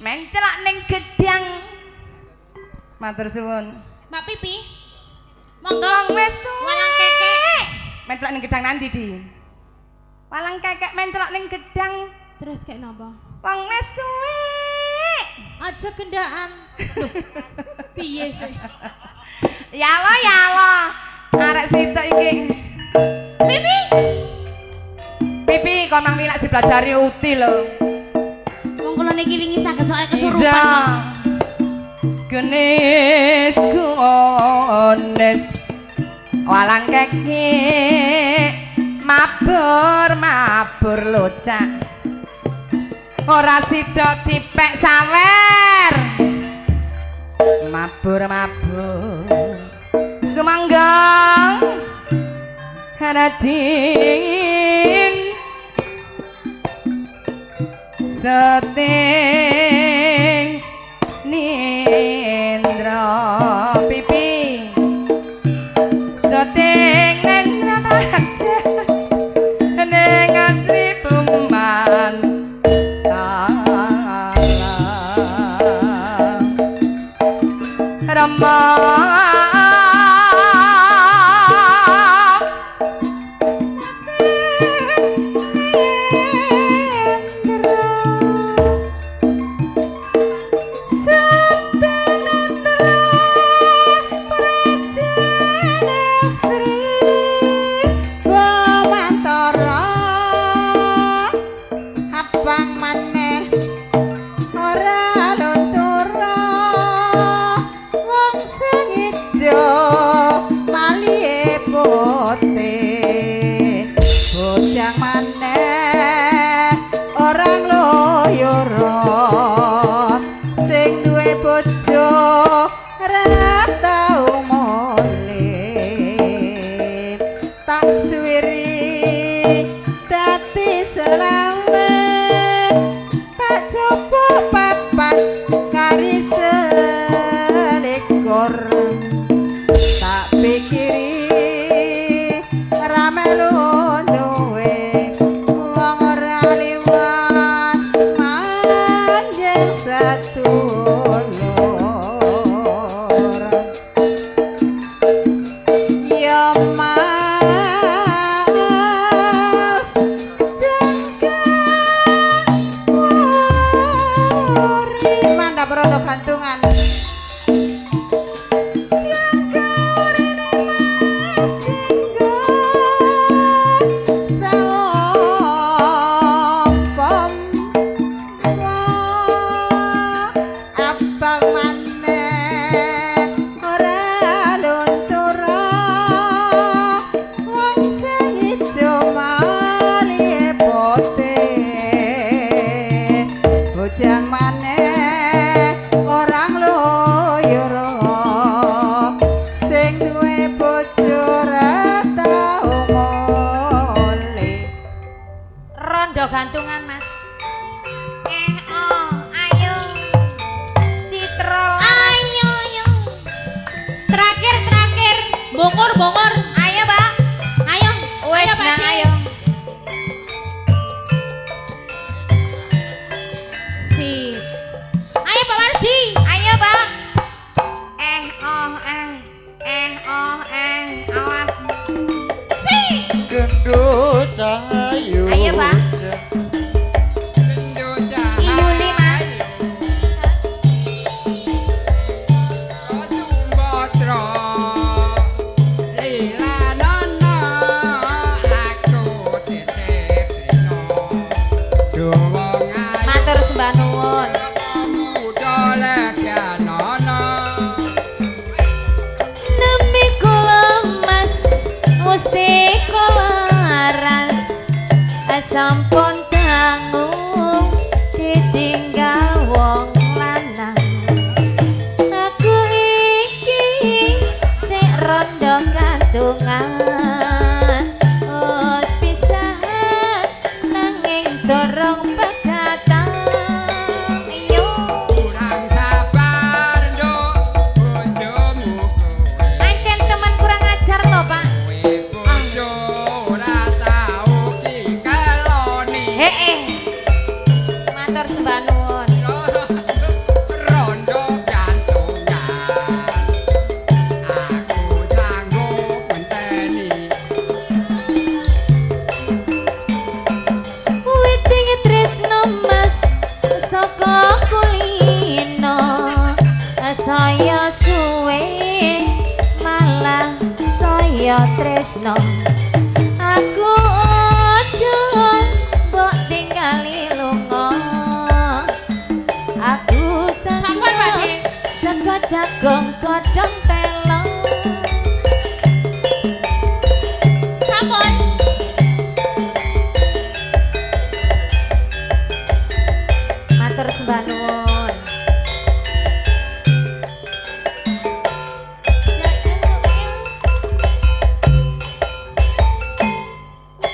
Mencelak ning gedang. Matur suwun. Mbak Pipi. Monggo. Wong wis tuwek. Walang kekek. Mencelak ning gedang nanti di. Walang kekek mencelak ning gedang. Terus kayak napa? Wong wis tuwek. Aja gendaan. Loh, piye sih? Ya Allah, ya Allah. Arek sitok iki. Pipi. Pipi kon nang milak dipelajari uti lho. Wong kula niki wingi saged soal kesurupan. Iya. Kok. Genis gones walang kekek mabur mabur locak ora sida dipek sawer mabur mabur sumangga Raden Seting Nindra pipi Seting Nindra Praja Ning asri buman Rama Abang maneh ora luntura wong sing ijo malihe putih bojang maneh ora ngloyoro sing duwe bojo ora tau mulih tak suwiri dadi selawe tak coba papat kari selikur tak pikiri ramelu duwe wong ora liwat manjing sedulur ya mas jengkak wuri mandap rodo gantungan Abang maneh ora luntura wong sing ijo malihe putih bojang maneh ora ngloyoro sing duwe bojo ora tau mulih. Rondo gantungan, Mas. Eh oh, ayo Citra. Ayo ayo. Terakhir terakhir. Bongor bongor. Ayo, Pak. Ayo. Wes Ayo, Pak nang Di. ayo. Sip. Ayo Pak Warji. Ayo, Pak. Eh oh eh eh oh eh awas. Sip. Gendut cahayu. Ayo, Pak. Iyuli, Mas. Matur sembah nuwun. Tresno.